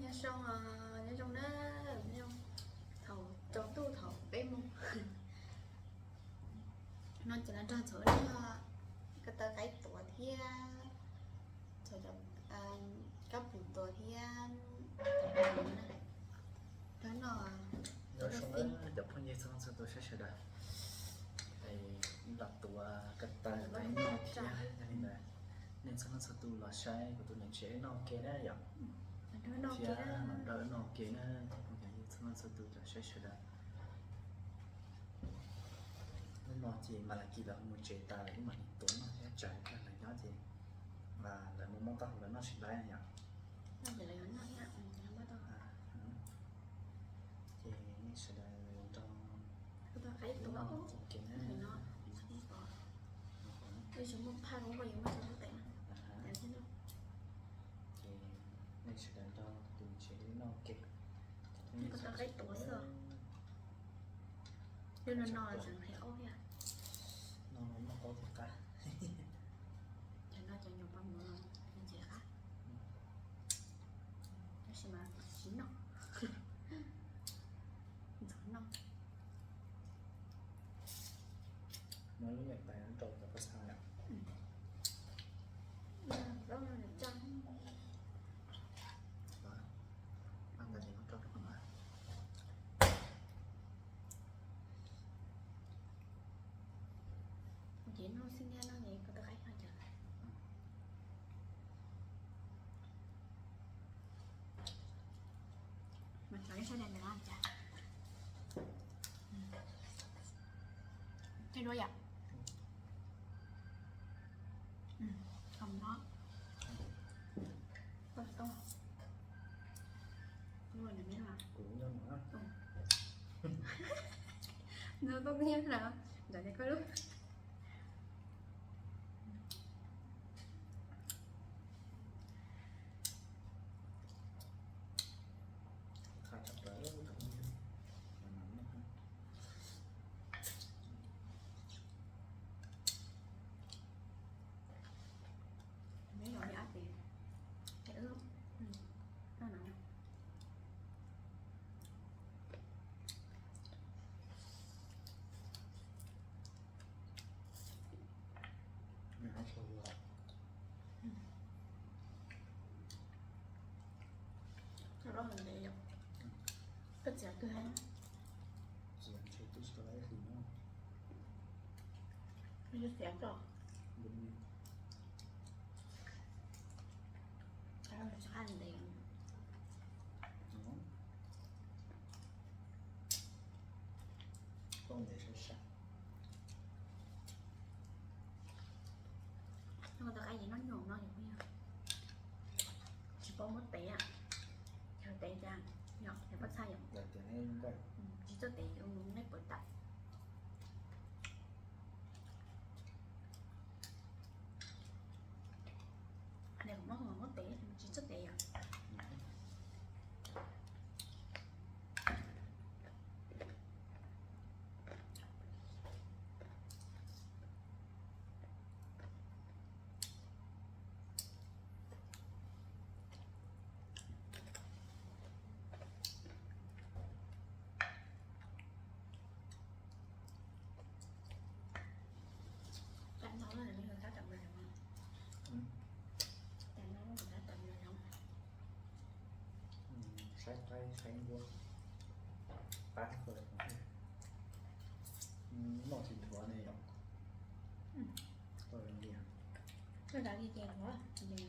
Nyob zoo, nyob zoo na, nyob zoo. Thaum tsaus ntuj thaum peb moos no ces los nrog txhua leej noj ko taw qaib tuav thiab, txhua cov kab pum tuav thiab, cov pum na, nrog noj. Nyob zoo na cov phooj ywg txhua leej txhua tus saib sawv daws, los tuav ko taw qaib noj thiab, yog li ntawd nej txhua leej txhua tus los saib kuv tus niam tsev noj ua ke na yom, thiab los nrog wb noj ua ke na, cov phooj ywg txhua leej txhua tus cov saib sawv daws. Hnub no ces Malakis lawv mus tsev tas lawm, wb mam li tuav noj thiab tsawg kawg, lawv nyob ces lawv mus muab taub hau lawv noj tsis laib yom. Ces nej sawv daws nrog noj ua ke na. Ces nej sawv daws nrog tus niam tsev noj ua ke. Ko taw qaib tuav xwb. Lub no no tseem nqhis qaub thiab. No noj qaub thiab qab. Cov no cov nyuam paj muv nqhis qab. Tab sis mas tsis noj, ntxov noj. Muab lub niam tais rau cov pob txha yom. Ces noj xib nyab no es ko taw qaib no cas. Mas cov ib sab daim ntawd no cas. Thiab dua yom. Kom no. Tau tau. Nws tau thiab lawm. Ntxuav thiab lawm. Koj txiav twg? Txiav ntshe twb tsis tau ib hlis no. Txiav tso. Tsis qab ntev. Koj ntev sai sai. Noj ko taw qaib ces noj nyuam no yom, tsis paub muab tev, yog tev cas yom, yog pob txha yom. Tsis txawj tev, nej puas tau? Kuv muab, muab tev, tsis txawj tev yom. Tam no lawm nws tab tom los yoov. Tam no lawm tab tom los yoov. Saib qaib saib nquab, pab koj noj tsis dhuav ne yom. Koj li, koj li ces dhuav, ces noj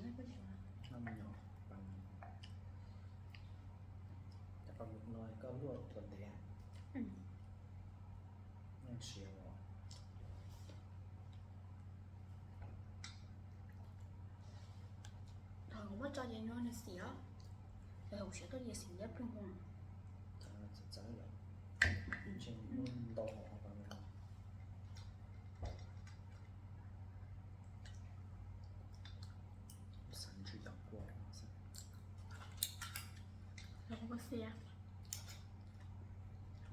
me nyuam, cov paj mum no koj luaj dhuav ntev. Noj siav os. Thaum kuv muab tso ces nws xim os, es hauv siav tuaj ces xim liab ploog. Txawv txawv lawm, ntshe muab ntau hauv no. Xav ntsw cov kua xwb. Los kua xiab.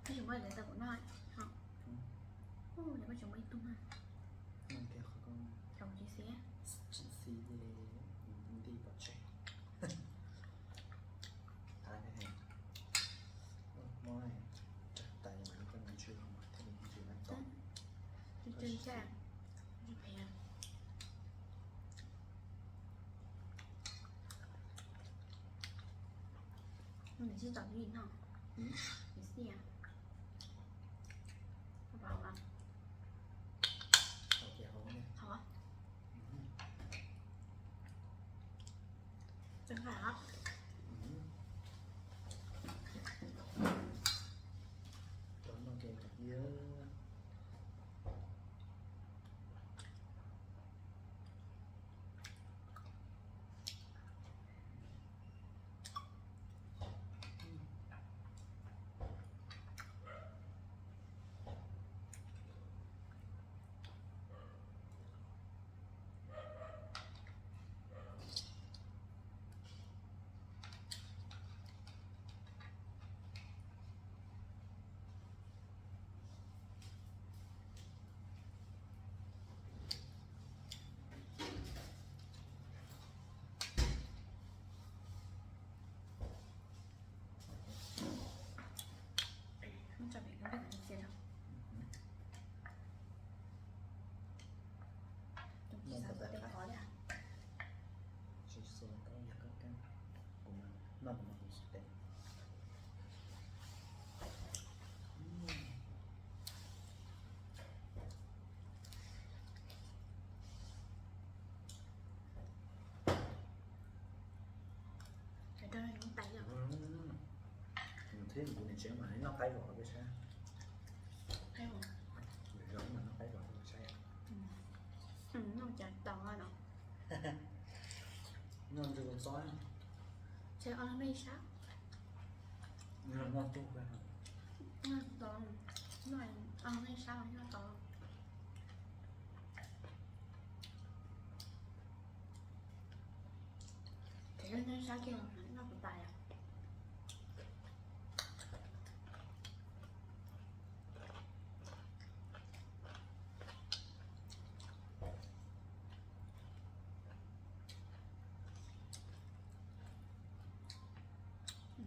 Koj tseem muaj lawv tau kuv noj, lawv koj tseem muaj ib tug mas. Noj kiag qhov ko. Tsis xis, tsis xis ces nti pov tseg. Ces, phem. Nws tsis tau li no. Nws xiab. Hov. Tseem nqaij hov. Thiab kuv niam tsev mas noj qaib vom peb saib. Qaib vom. Zoo mas noj qaib vom peb saib. Noj cas tau no. Noj ntsw txob. Ces o nej sab. Noj tub. Noj tau. Noj o nej sab noj tau. Ces nej sab kiag noj puas tas yom.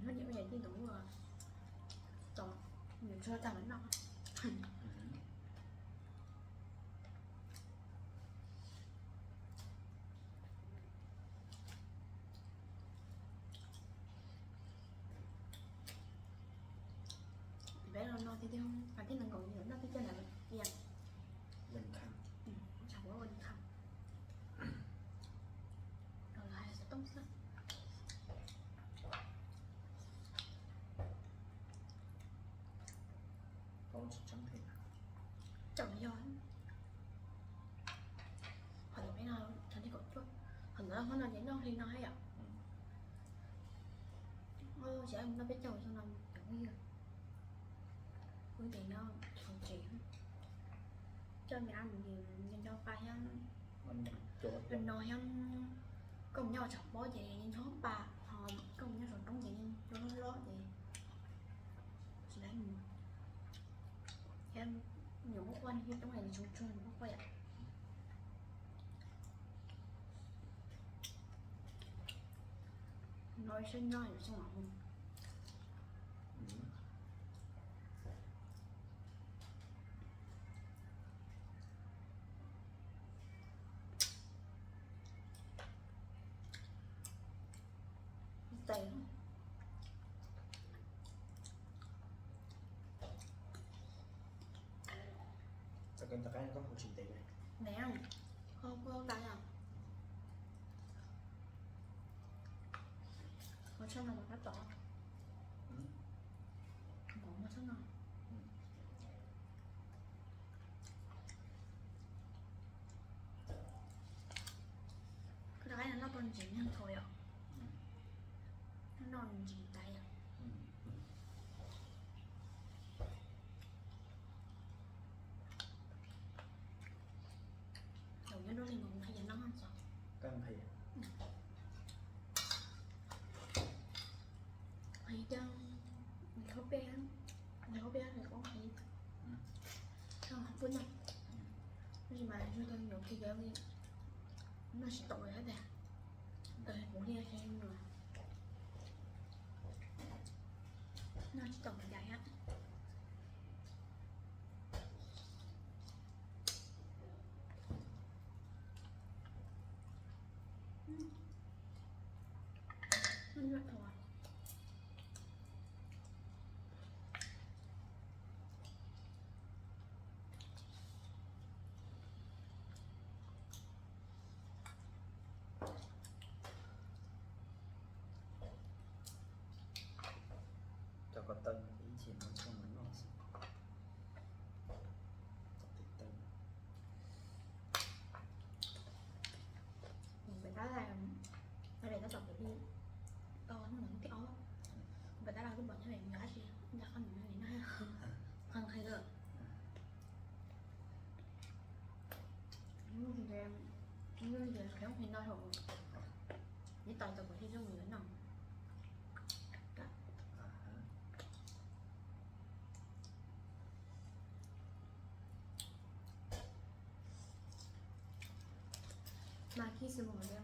Nws nyob ua yam tij ntawm ua tod, nws tsuas tag noj. Peb los no tiag tiag, qhov tij nees nkaum yus noj peb caug lawm tiag. Ua li kham. Ua li kham. Los lawv hais xov tooj xwb. Tsis tseeb thiab. Tseem yog qhov ntawd peb no, qhov ntawd hmo no ces noj li no thiab yom. Xyov mus noj peb caug xyoo no cov phooj ywg, wb ces nyob hauv tsev, coj me ab mus nco nco pa thiab, no thiab, koj mus nyob tshav pob ces nco nco pa, ho koj mus nyob saum roob ces nco nco hlob ces tsis laib mus. Thiab nyuam qhuav qhuav nws tsis toob es nws tsuag tsuag nyuam qhuav qhuav yom. No ib sab nyob yuav xyoo los mus. Tes. Txawm koj ntawm qab koj hu tsis ntev li. Ntev, koj hu tau yom. Ua tshaj no mas qab tod. Npaum no tshaj no. Rov qab noj tau ntsis nyuag thaum yom. Noj ntsis tas yom. Thaum nyob nruab li nkaus qhia noj txog. Qhia nqi qhaub peb, nqi qhaub peb nqi qhaub peb, noj qhaub peb noj. Tab sis mas yog tias nyuam qhuav cov li noj tsis tau li thiab tiag. Kuv li noj tsis tau li cas thiab. Cov ko taw ib chim no tshuaj mas noj xwb. Tom tiv taw. Kuv pem tab laj, tab tom pem li to hnub no hnub thib ob. Kuv pem tab laj kuj pom nyob pem nyob dab tsi ntawm qhov no li no. Qhov qhia lawm. Hnub ntawd qhia qhia no thaum neb tos tau kuv thiaj zoo yuav no. Mas khib xwb mus li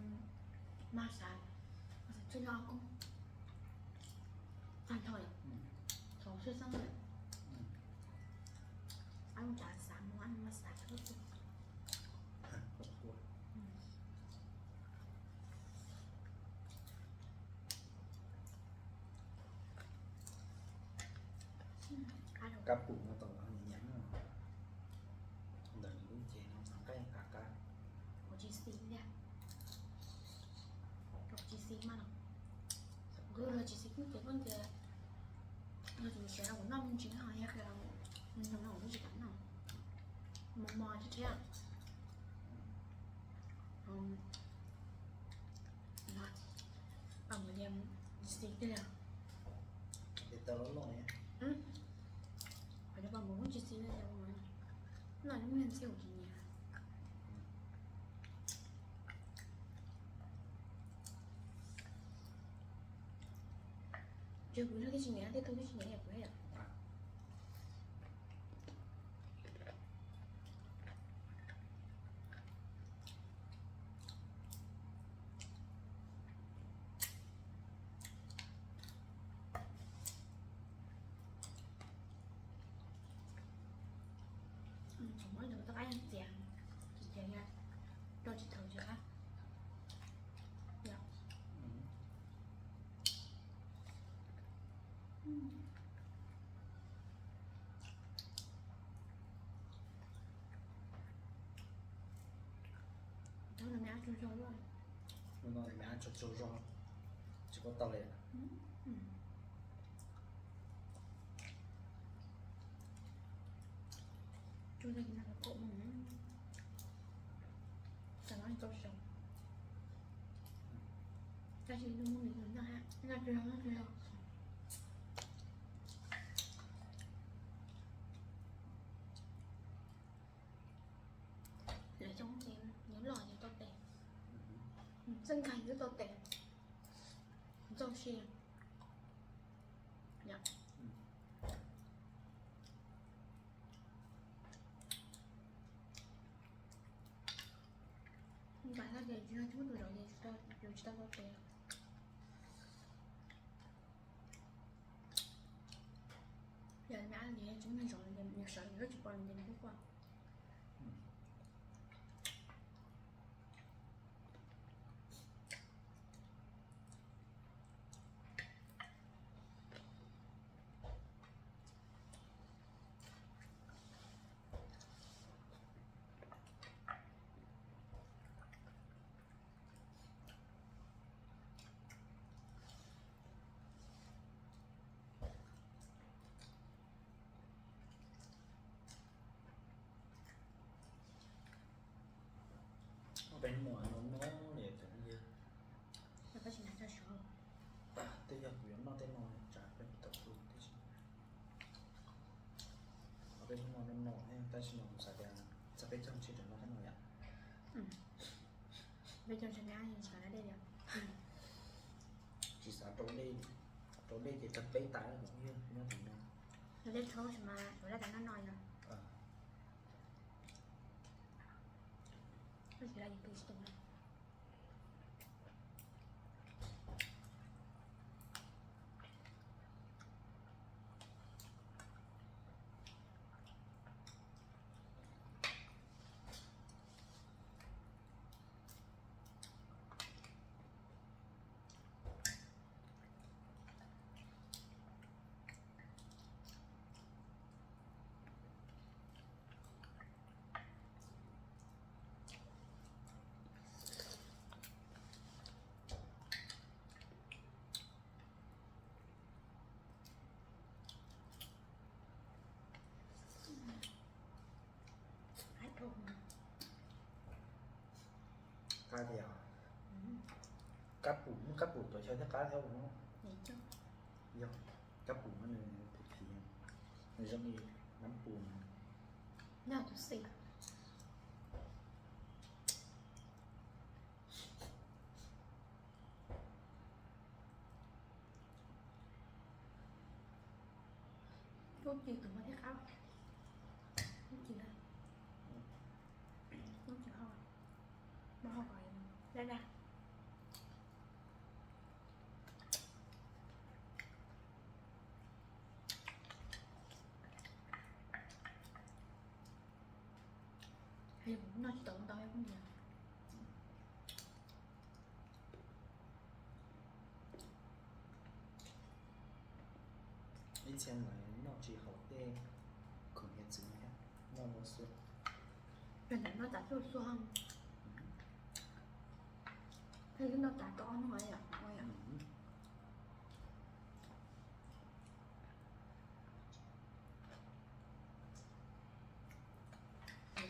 mas xav, xav tsuj loj koob tag nrho li. Thaum xwb xeeb li, ab, xav mus ab mas xav tsuj. Kab pum no tau los nyiam nyiam no. Ntawm lub cev no mas nqaij qab qab. Kuv tsis xis tiag. Kuv tsis xis mas no. Kuv los tsis xis kub ces koj tias no tus siav no kuv noj me ntsis no yog no no kuv tsis kam noj. Mos mos thiab thiab. Pom mus li xis tiag li. Tes taw loj loj. Qhov cov pom mus kuj tsis xis li, noj lub niag ntxhiab kuv tsis nyiam. Ces kuv noj twb tsis nyiam, tej tug twb tsis nyiam kuv thiab. Txhob muab ntawd toj qab yeej txias, tsis txias li, rau tsis thaum tsis qab. Hnub no me ab tsaug zog, hnub no me ab tsaug tsaug zog, tsis paub tau li. Tsuj tag kis no kaum moos, tam no tau xyoo, tab sis lub hnub no noj, noj tsuj zog, noj tsuj zog. Lawv coob ces nws loj ces tau tes, txawj nkag yuav tau tes, txaus si. Nqa hlo ces tsis yog tsis muaj tus zov ces yus tsis tau tau tes. Yog nyab ces tsis muaj neeg zov ces nws sawv nws tsis pom nws ces nws kuj quaj. Peb muaj no no li tus yog, twb yog kuv yuav noj tej no tsam peb tau tu tib si. Peb no no no tab sis mas kuv xav tias txog peb caug ntshe tseem noj tej no yom. Peb caug ntshe, tsis xav rau dej, rau dej ces tag peb tas kuv yeej nyob tim no. Dej tshoob mas kuv laj tas noj no yom. Tab sis laj yus pw tsis tus na. Tias kab pum, muaj kab pum tuav chaw thiab qab thiab no. Yog kab pum no nws phim phim, nws zoo li nab pum. Noj tus xim. Lub cim tus no thiab qab. Lub cim na. Lub cim ho, mas ho daj daj. Noj tsis tau ntau phooj ywg. Ib txhia mas noj tsis haum tej khoom hiav txwv thiab, noj ua xua. Noj tas xua xua, noj tas rau ob hnub yom. Kuv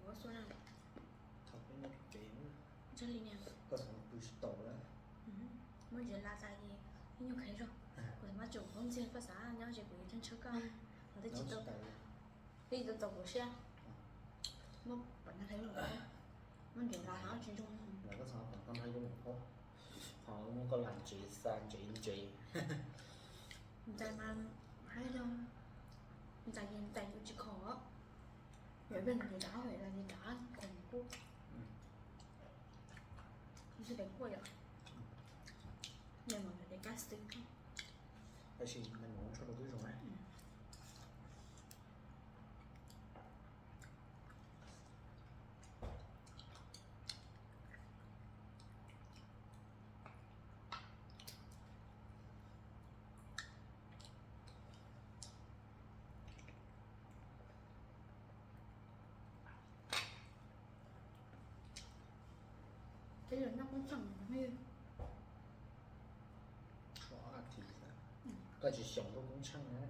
ua xua na. Thaum peb nyob pem, koj xav pw tsis tau lawm. Muab ntsis la tas ces ib nyuag khev zog, kuv mas tseem paub ntxiag koj xav nyob ze kuv yuav tshawb koj. Twb tsis tau, twb tsis tau txaus kuv siab. Muab pom nag hais lub, muab ntsis la hab tsis ntsoog. Lawv koj xav pom nag hais lub mus qhov, ho muab koj la ntsev xa ntsev ntsev. Ntxais mas hais zoo, ntxais ces ntxais yuav tsis khov. Yog peb ntxais rov qab los ces rov qab khov mus kuj, tsis peb kuj yom. Nai mas yog tias kab xwb, tab sis nai mas ua tshuaj rau twb zoo na. Peb yuav noj koob tsheej, koj tsis xyaum noj koob tsheej na.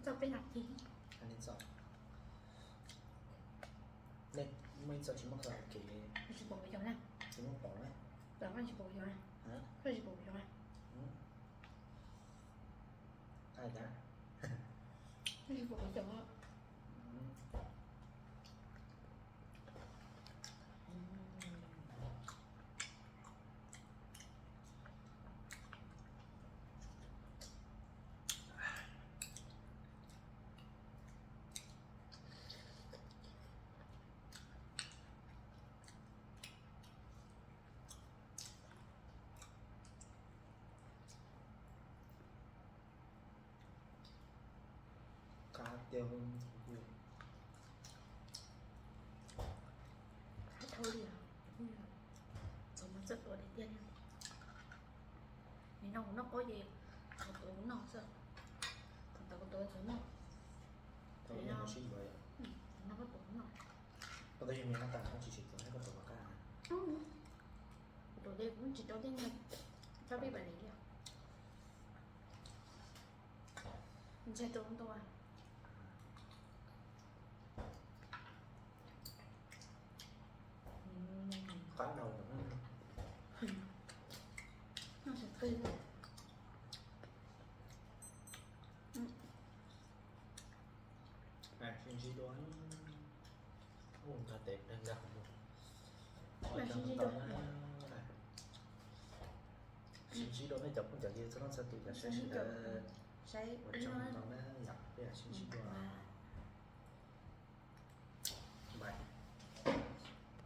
Txog peb nas this. Nej muaj ib txoj tsis muaj karaoke, tsis pom xyov na. Tsis muaj pom na. Koj tsis pom xyov na. Koj tsis pom xyov na. Koj tsis pom xyov. Qab tiag, qab dhau li os. Txog mas txawj tuav tiag tiag li. Nim no kuv noj qaub ces qhov tuav kuv noj xwb. Thaum ntawd kuv tuav txog noj, thaum no sib yuav, noj qaub tuav kuv noj. Koj twb yog me ab tas koj tsis tsis tuav, koj tuav qab. Kuv tuav ces kuv tsis tau tej niag cov pib pais li. Ntshai rau ntau. Qab dhau, noj sab qw. Sib ntsib dua, ua ntej tes nkag mus. Sib ntsib dua nej cov phooj cov ywg txhua leej txhua tus, cov saib sawv daws, ua tsaug ntau na yom, peb sib ntsib dua.